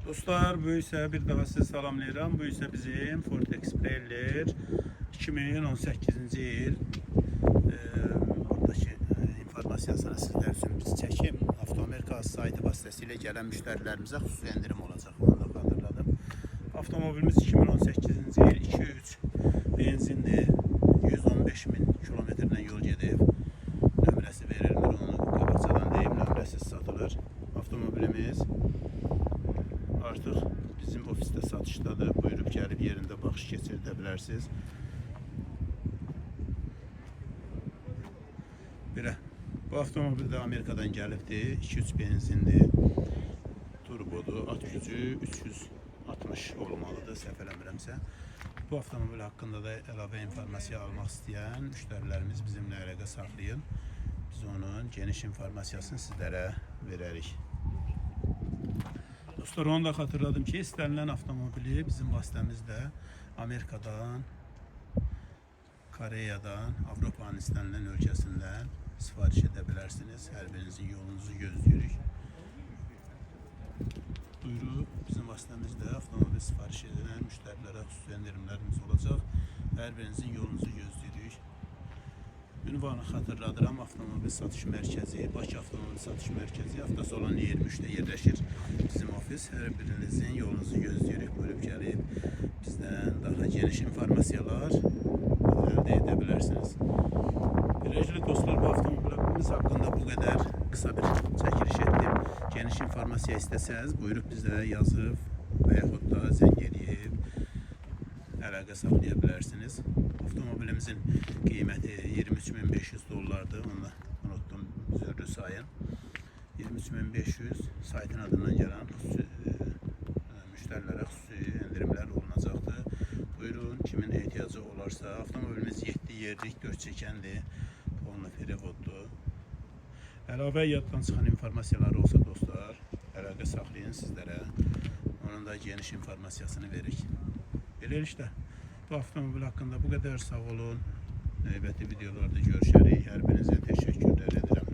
Dostlar, bu isə bir daha sizi salamlayıram. Bu isə bizim Ford Explorer 2018-ci il. Buradakı informasiyasını sizlər üçün biz çəkim. Avtoamerika saytı vasitəsilə gələn müştərilərimizə xüsusi endirim olacaq. Onu da xatırladım. Avtomobilimiz 2018-ci il 2.3 benzinli, 115 min kilometrlə yol gedib. Nömrəsi verilmir, onu qabaqcadan deyim, nömrəsiz satılır. Avtomobilimiz artıq bizim ofisdə satışdadır. Buyurub gəlib yerində baxış keçirdə bilərsiniz. Belə. Bu avtomobil də Amerikadan gəlibdi. 2.3 benzinli, turbodur. At gücü 360 olmalıdır, səhv eləmirəmsə. Bu avtomobil haqqında da əlavə informasiya almaq istəyən müştərilərimiz bizimlə əlaqə saxlayın. Biz onun geniş informasiyasını sizlərə verərik. Dostlar, onu da xatırladım ki, istənilən avtomobili bizim vasitəmizlə Amerikadan, Koreyadan, Avropanın istənilən ölkəsindən sifariş edə bilərsiniz. Hər birinizin yolunuzu gözləyirik. Buyurub bizim vasitəmizlə avtomobil sifariş edən müştərilərə xüsusi endirimlərimiz olacaq. Hər birinizin yolunuzu gözləyirik. Ünvanı xatırladıram. Avtomobil Satış Mərkəzi, Bakı Avtomobil Satış Mərkəzi Avtosalon 23-də yerləşir bizim ofis. Hər birinizin yolunuzu gözləyirik. Buyurub gəlib bizdən daha geniş informasiyalar əldə edə bilərsiniz. Beləliklə dostlar, bu avtomobilimiz haqqında bu qədər qısa bir çəkiliş etdim. Geniş informasiya istəsəniz, buyurub bizə yazıb və yaxud da zəng eləyib əlaqə saxlaya bilərsiniz. Avtomobilimizin qiyməti 23.500 dollardır. Onu da unutdum, üzrlü sayın. 23.500 saytın adından gələn xüsusi müştərilərə xüsusi endirimlər olunacaqdır. Buyurun, kimin ehtiyacı olarsa, avtomobilimiz 7 yerlik 4 çəkəndir. Polnu perevoddur. Əlavə yaddan çıxan informasiyalar olsa dostlar, əlaqə saxlayın, sizlərə onun da geniş informasiyasını veririk. Beləliklə, bu avtomobil haqqında bu qədər, sağ olun. Növbəti videolarda görüşərik. Hər birinizə təşəkkürlər edirəm.